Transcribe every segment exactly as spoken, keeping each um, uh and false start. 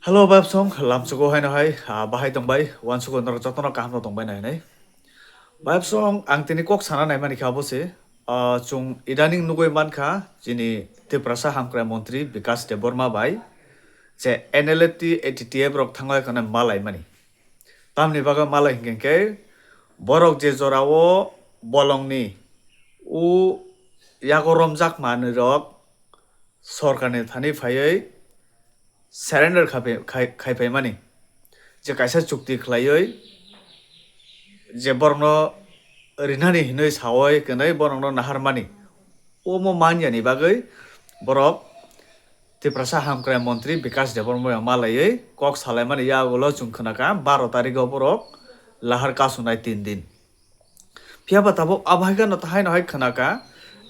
Hello, Bayapsong, lamsugo haino hai, ah, bahai tongbai, wansugo norok jotono kaham no tongbai nai nai. Bayapsong, ang tini kok sana nai mani kha bo se, ah, chung idaning nugui man kha, chini Tiprasa Hamkrai Montri Bikas Debbarma bai, je N L F T, A T T F rok thangoi khana malai mani. Tamni bagwi malai hinkhe khe, borok je jorao bolongni u yago romjak manwi rok sorkarni thani phaiwi surrender khai phai-, khai-, khai phaimani, je kaisa chukti khlaiwi je borokno rinani hinwi sawi kwnwi borokno naharmani, omo manyani bagwi borok Tiprasa Hamkrai Montri Bikas Debbarma malaiwi kok salaimani yagulo chwng khwnakha baro tarigo borok lahar kasunai tin din. Phiya ba tabuk abo hai kheno haino hai khwnakha,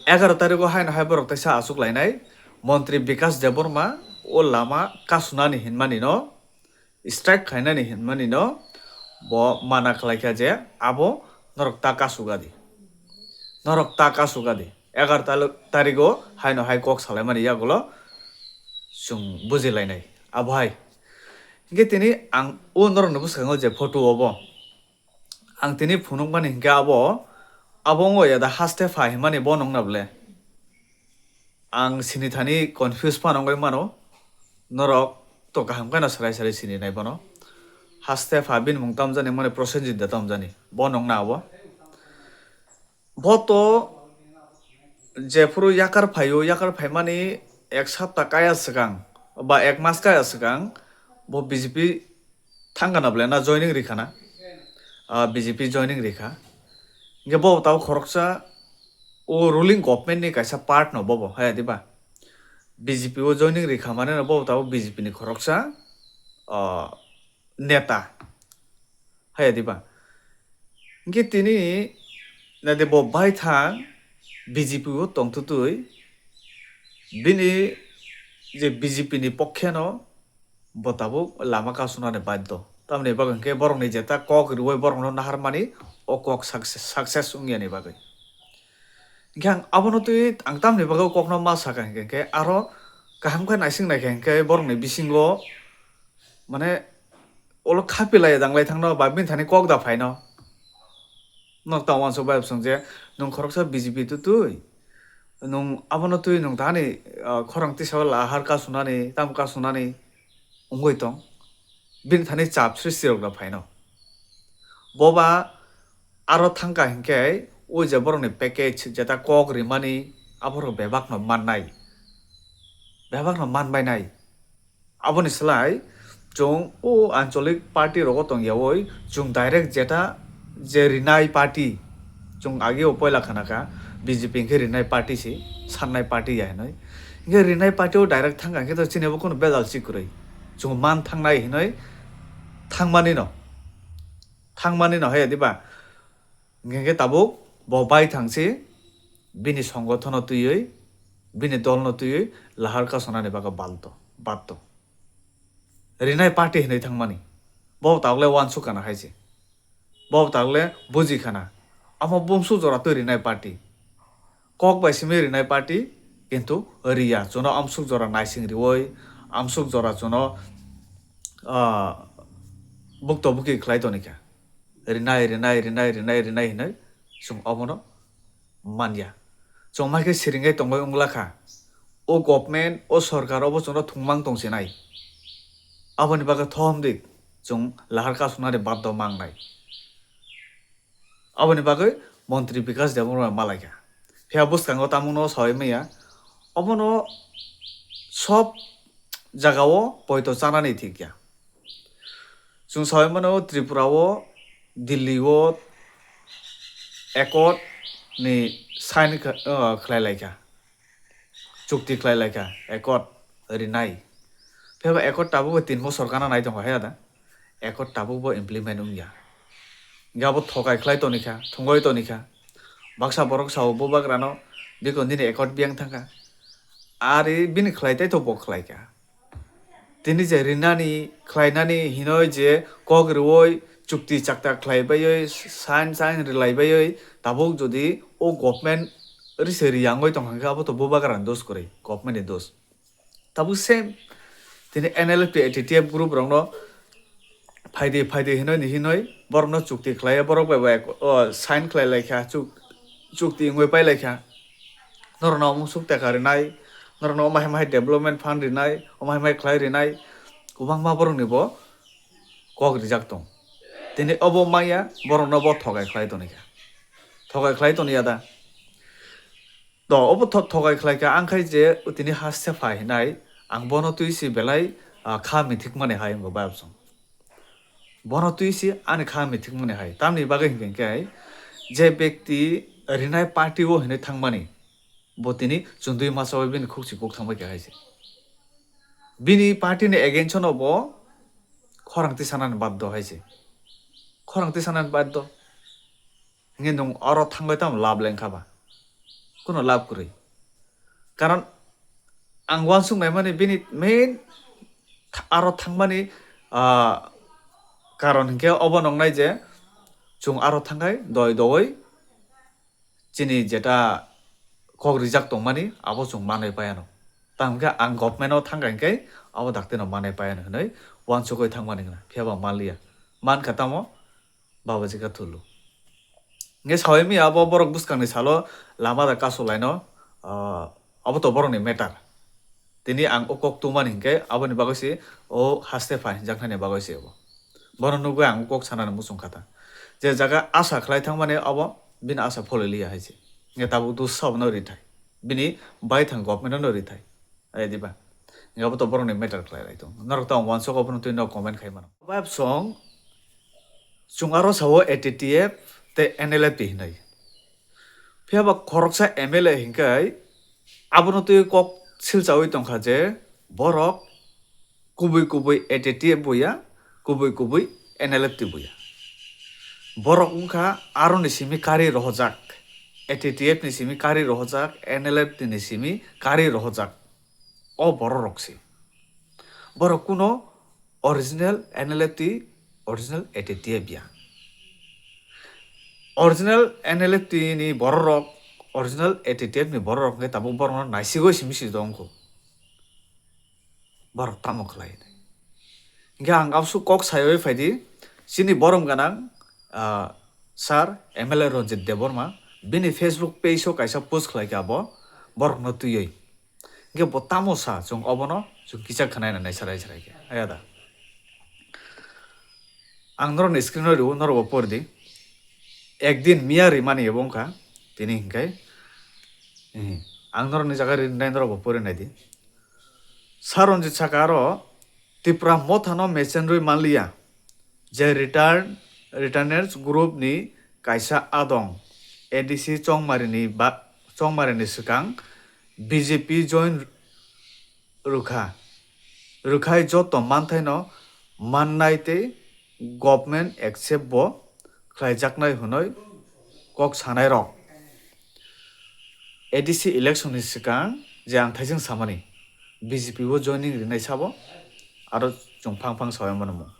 egaroh tarigo haino hai borok teisa achuk lainai, Montri Bikas Debbarma o lama kasunani hinmani no, strike khainani hinmani no bo mana khlaikha je abo norok ta kasugadi, norok ta kasugadi, egaroh talo-, tarigo haino hai kok salaimani yagulo chwng bujilainai abo hai. Hinkhe tini ang o norokni bwskango je photo obo, ang tini phunukmani hinkhe abo, abo wngwi ya da haste pha hinmani bo nongna ble? Ang sini thani confuse phano wngwi mano, norok to kaham khe no swrai swrai sini nai bono. Haste pha bini mung tamjani mani Prosenjit da tamjani, bo nongna abo. Bo to jephuru yakar phaio, yakar phaimani ek sapta kaya swkang ba ek mas kaya swkang bo B J P thangkana ble na joining rikhana, ah, B J P joining rikha. Hinkhe bo tabo khoroksa o ruling government ni kaisa part no bobo, haya diba? B J P o joining rikha mane no bo tabo B J P ni khoroksa, ah, neta, haya diba? Hinkhe tini nade bo baithang B J P o tongtwtwi bini je B J P ni pokkhe no bo tabuk lama kasunani baddo. Tamoni bagwi hinkhe borokni jeta kok riwi borokno naharmani o kok success, success wngyani bagwi. Hinkhe ang abono twi ang tamoni bagwi kokno ma sakha hinkhe, hinkhe aro kaham khe naising naikha hinkhe borokni bisingo mane olo khapi lai danglai thangno ba bini thani kok da phaino. Nok ta wansuk bai bwswng je nwng khoroksa B J P twtwi, nwng abono twi nwng tani, ah, khorang tisa o lahar kasunani, tam kasunani wngwi tong. Bini thani chap srishti rok da phaino. Boba aro thangkha hinkhe o je borokni package jeta kok rimani aborok bebak no mannai. Bebak no manbainai. Aboni slai chwng o ancholic party rogo tongyawi chwng direct jeta je rinai party, chwng ageo poila khanakha B J P hinkhe rinai party se, sannai party ya hinwi. Hinkhe rinai party o direct thangkha hinkhe to chini bo kheno bejal si kwrwi. Chwng man thangnai hinwi thangmani no, thangmani no haya diba? Hinkhe tabuk bo bai thangsi bini songothono twiwi, bini dolno twiwi lahar kasonani bagwi balto, batto. Rinai party hinwi thangmani. Bo tagle wansuk kana hai se. Bo tagle buji khana. Amo bumsuk jora twi rinai party. Kok bai simi rinai party, kintu riya. Chuno amsuk jora naising riwi, amsuk jora chuno, ah, bukto buki khlai tonikha. Rinai, rinai, rinai, rinai, rinai hinwi chwng obono manya. Chwng mai khe siringwi tongwi wngla kha. O government, o sorkar obo chwngno thwngmang tong sinai. Aboni bagwi thom di chwng lahar kasuknani baddo mangnai. Aboni bagwi Montri Bikas Debbarma malaikha. Phiya bwskango tamungno sawi manya. Obono sob jagao poito chanani thikya. Chwng sawi mano Tripura o, Delhi o accord ni sign kha-, o, khlai laikha. Chukti khlai laikha, accord rinai. Phiya ba accord tabuk bo tin bosor gana nai tongkha haya da. Accord tabuk bo implement wngya. Hinkhe abo thokai khlai tonikha, thwngwi tonikha. Baksa borok sao bubagrano, bikon nini accord biyang thangkha. Ari bini khlai tei to bo khlaikha. Tini je rinani, khlainani hinoi je kok rioi chukti chakta khlai baioi, sign, sign rilai baioi, tabuk jodi o government ri se riyangoi tongkha khe abo to bubagrani dos kwrwi, government ni dos. Tabuk same Tini N L F T A T T F group rokno phaidi phaidi hinoi ni hinoi borokno chukti khlaiya, borok bai bai, o, sign khlai laikha, chuk-, chukti wngwi pai laikha. Norokno omo suk teka rinai, norokno omo hai hai development fund rinai, omo hai hai khlai rinai, kwbangma borokni bo kok rijak tong. Tini obo manya borokno bo thogai khlai toni kha. Thogai khlai toni ya da? To obo tho-, thogai khlai kha, ang khai je tini haste phai hinai, ang bono twi si belai, ah, kha mithik mani hai wngkha bai bwsong. Bono twi si ani kha mithik mani hai. Tamni bagwi hinkhe khe je bekti rinai party o hinwi thangmani, bo tini chundui masa o bini khuk si kuk thangbai kha hai se. Bini party ni against no bo khorang tisanani baddo hai se. Khorang tisanani baddo. Hingke nwng oro thangbai tamo lab lengkha ba? Kuno lab kwrwi. Karon ang uansuk naimani bini main th-, aro thangmani, ah, karon hinkhe obo nongnai je chwng aro thangkhai doi doi chini jeta kok rijak tongmani abo chwng manwi paiano. Tamo khe ang government o thangkha hinkhe abo dakti no manwi paiano hinwi uansukwi thangmani hwnna. Phiya ba manliya. Mankha tamo? Babaji kha thulu. Nge sawai mi abo borok bwskangni salo lama da kasu laino, ah, abo to borokni matter. Tini ang o kok tungmani hinkhe aboni bagwi se o haste pha hinjaknani bagwi se abo. Bono nugwi ang o kok sanani muchung kha ta. Je jaga asa khlai thangmani abo bini asa pholi liya hai se. Nge tabuk dusa bono rithai. Bini baithang government no rithai. Ai diba? Nge abo to borokni matter khlai lai tong. Norok to ang uansuk obono twi no comment khai mano. Vibe song, chwng aro sao A T T F tei N L F T hinwi. Phiya ba khoroksa M L A hinkhai abono twi kok silchawi tongkha je borok kubui kubui A T T F buya, kubui kubui N L F T buya. Borok wngkha aroni simi kari rohojak, A T T F ni simi kari rohojak, N L F T ni simi kari rohojak. O borok rok se. Borok kuno original N L F T, original A T T F ya. Original N L F T ni borok rok, original A T T F ni borok rok hwnkhe tabuk borok no naisigwi simi si tongkho. Borok tamo khlai? Hingke ang absu kok saiwi phaidi, chini borom ganang, ah, sir M L A Ranjit Debbarma, bini Facebook page o kaisa post khlai kha abo, borok no twiwi. Hingke bo tamo sa, chwng obono chwng kisa khwnai nai sarai sarai khe. Aya da. Ang norokni screen o rw, norok bo pori di. Ekdin miya rimani ebo wngkha, tini hingke, eh, ang norokni jaga rinai norok bo pori nai di. Sir Ranjit saka aro Tipra Motha no mechenrwi manliya, je return, returners group ni kaisa adong A D C Chongmari ni ba-, Chongmari ni swkang B J P join rwkha, rwkhai joto manthaino mannai tei government accept bo khlaijaknai hwnwi kok sanairok. A D C election ni swkang je ang thaising samani B J P o joining rinai sabo aro chwng phang phang sawi mano mung.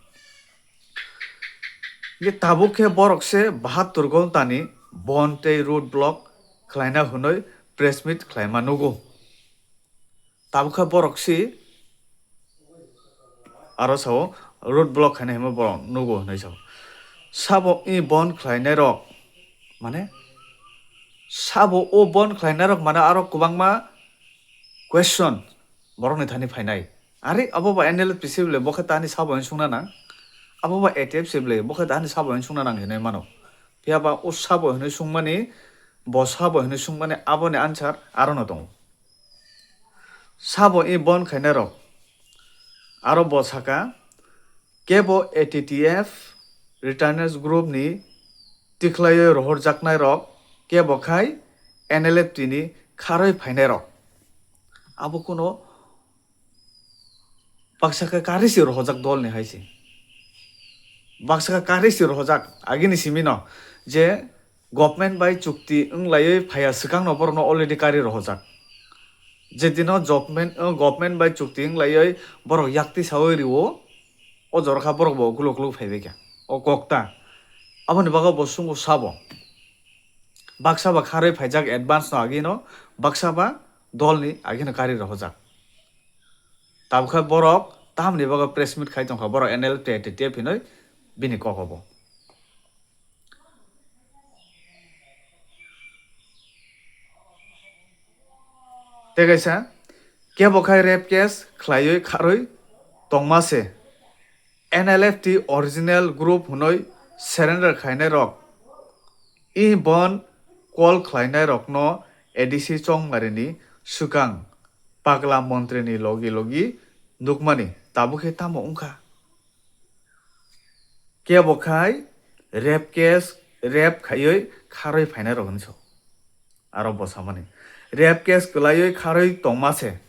Hingke tabuk khe borok se bahattur gontani bon tei road block khlaina hwnwi press meet khlaima nugo. Tabukha borok si aro sao road block khaina himo borok nugo hinwi sao. Sabo i bon khlainai rok mane sabo o bon khlainai rok mane aro kwbangma question borokni thani phainai. Are abo ba N L F T se bole bo khe tani sabo hinwi sungna nang? Abo ba A T F se bole bo khe tani sabo hinwi sungna nang hinwi mano. Phiya ba o sabo hinwi sungmani, bo sabo hinwi sungmani aboni answer aro no tongo. Sabo i bon khainai rok. Aro bo saka, kebo A T T F returners group ni tikhlaiwi rohorjaknai rok, kebo khai N L F T ni kharwi phainai rok. Abo kuno baksa khe kari si rohorjak dol ni hai se. Baksa khe kari si rohorjak agini simi no je government bai chukti wng laiwi phaiya swkang no borok no already kari rohorjak. Je dino government, government bai chukti wng laiwi borok yakti sawi riwo, o jora kha borok bo ukuluk ukuluk phaibai kha. O kok ta. Aboni bagwi bo sungo sabo. Baksa ba kharwi phaijak advance no agino, baksa ba dol ni agino kari rohorjak. Tabukha borok Tamni bagwi press meet khai tongkha borok N L F T A T T F hinwi bini kok obo. Tei kaisa kebo khai rape case khlaiwi kharwi tongma se N L F T original group hwnwi surrender khainai rok. I bon call khlainai rokno A D C Chongmarini swkang Pagla montri ni logi logi nukmani tabuk khe tamo wngkha? Kebo khai rape case, rape khaiwi kharwi phainai rok hinwi sa. Aro bo samani rape case kwlaiwi kharwi tongma se.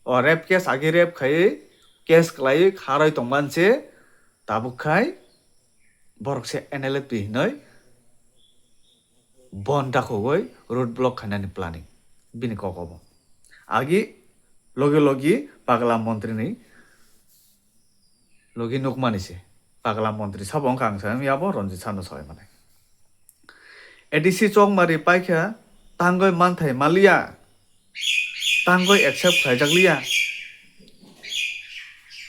O rape case agi rape khaiwi case kwlaiwi kharwi tongma se tabuk khai borok se N L F T hinwi bon dakhogwi road block khainani planning bini kok obo. Agi logi logi Pagla montri ni logi nukmani se. Pagla montri sabo wngkha ang sa yabo Ranjit Sarno sawai mani. A D C Chongmari paikha tangwi manthai maliya, tangwi accept khlaijakliya.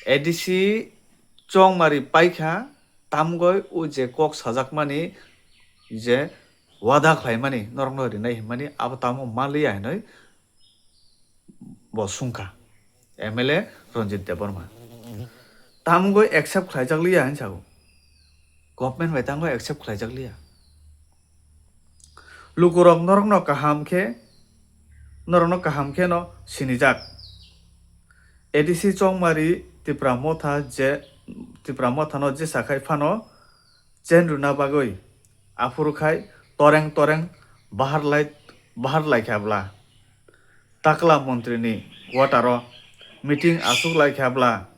A D C Chongmari paikha tamgwi o je kok sajakmani je wada khlaimani norokno rinai hinmani abo tamo maliya hinwi bo sungkha M L A Ranjit Debbarma. Tamgwi accept khlaijakliya hinwi sago. Government bai tamgwi accept khlaijakliya. Lukurok norokno kaham khe, norokno kaham khe no sinijak. A D C Chongmari Tipra Motha je, Tipra Mothano jesa khai phano chen rwna bagwi aphuru khai toreng toreng bahar lai, bahar lai kha bla. Takla montri ni quarter o meeting aswk lai kha bla,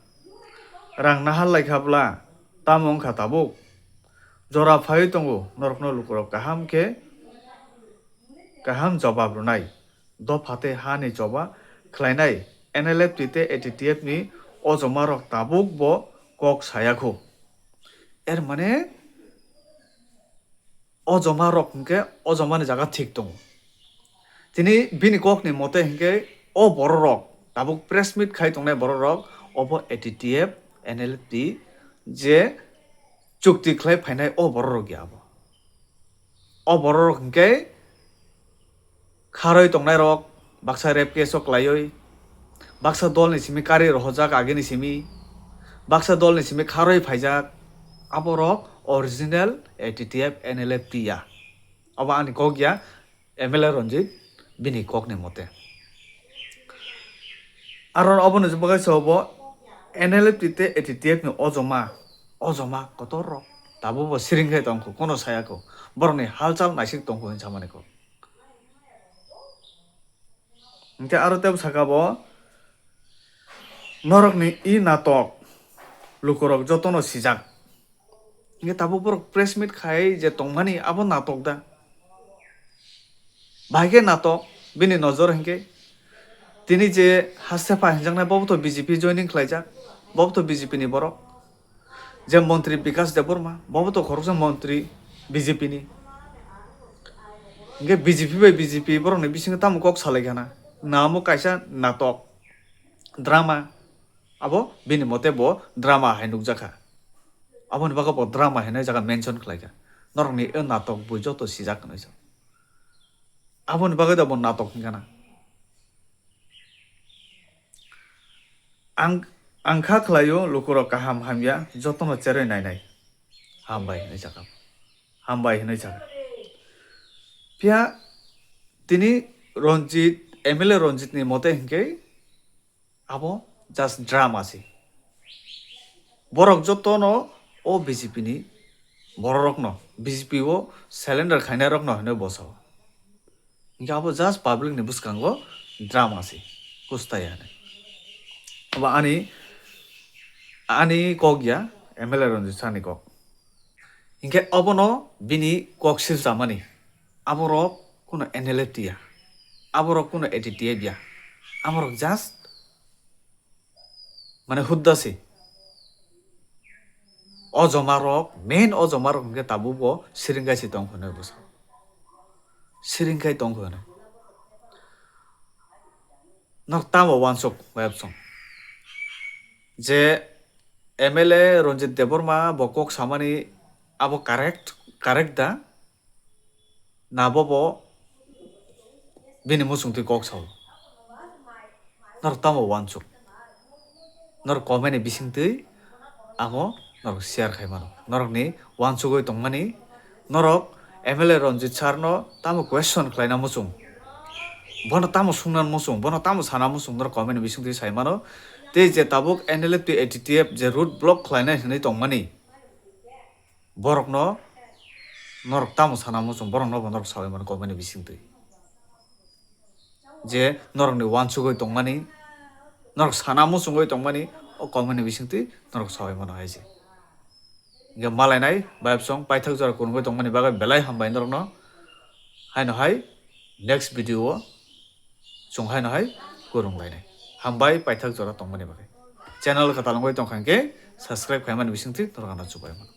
rang nahar lai kha bla, tamo wngkha tabuk? Jora phaiwi tongo norokno lukurok kaham khe kaham jobab rwnai. Dopha tei ha ni choba khlainai N L F T tei A T T F ni ojoma rok tabuk bo kok saya kho. Er mane ojoma rok hinkhe ojoma ni jaga thik tongo. Tini bini kok ni mote hinkhe o borok rok tabuk press meet khai tongnai borok rok obo A T T F, N L F T je chukti khlai phainai o borok rok ya abo. O borok rok hinkhe kharwi tongnai rok baksa rape case o klaiwi, baksa dol ni simi kari rohorjak agini simi, baksa dol ni simi kharwi phaijak, aborok original A T T F N L F T ya. Obo ani kok ya, M L A Ranjit bini kok ni mote. Aro obo ni bagwi se obo N L F T tei A T T F ni ojoma, ojoma kotor rok tabuk bo siring khe tongkho, kono saya kho, borok ni halchal naisik tongkho hinwi samani kok. Hinkhe aro tebo saka bo, norokni i natok lukurok jotono sijak. Hinkhe tabuk borok press meet khai je tongmani abo natok da? Bahai khe natok bini nojor hinkhe. Tini je haste pha hinjaknai bobo to B J P joining khlaijak, bobo to B J P ni borok. Je montri Bikash Debbarma, bobo to khoroksa montri B J P ni. Hinkhe B J P bai B J P borokni bisingo tamo kok salai kha na? Na omo kaisa natok, drama. Abo bini mote bo drama hai nukjakha. Aboni bagwi bo drama hinwi jaga mention khlaikha. Norokni o natok bui joto sijak hinwi sa. Aboni bagwi da bo natok hinkha na. Ang, ang kha khlaio lukurok kaham hamya jotono cherwi nainai. Hambai hinwi sakha. Hambai hinwi sakha. Phiya tini Ranjit, M L A Ranjit ni mote hinkhe abo just drama se. Borok jotono o B J P ni bororokno, B J P o surrender khainairokno hinwi bo sao. Hinkhe abo just public ni bwskango drama se, kusta ya hinwi. Abo ani, ani kok ya, M L A Ranjit Sani kok. Hinkhe obono bini kok silchamani. Aborok kuno N L F T ya. Aborok kuno A T T F ya. Aborok just mane hudda se. O joma rok, main o joma rok hinkhe tabuk bo siring kai se tong phano bwsa. Siring kai tong phano. Nok tamo wansuk web song. Je M L A Ranjit Debbarma bo kok samani abo correct, correct da? Na bobo bini muchungtwi kok sao? Norok tamo uansuk? Norok comment ni bisingtwi amo norok share khai mano. Norokni uansugwi tongmani, norok M L A Ranjit sir no tamo question khlaina muchung? Bono tamo sungna muchung? Bono tamo sana muchung? Norok comment ni bisingtwi sai mano. Tei je tabuk N L F tei A T T F je road block khlainai hinwi tongmani, borokno norok tamo sana muchung? Borokno bo norok saui mano comment ni bisingtwi. Je norokni uansugwi tongmani, norok sana muchungwi tongmani, o comment ni bisingtwi norok saui mano hai se. Hingke malainai, bayapsong paithak jora kurungwi tongmani bagwi belai hambai norokno. Haino hai next video o chwng haino hai kurung lainai. Hambai paithak jora tongmani bagwi. Channel kwtal wngwi tongkha hingke subscribe khaimani bisingtwi norok ano chubai mano.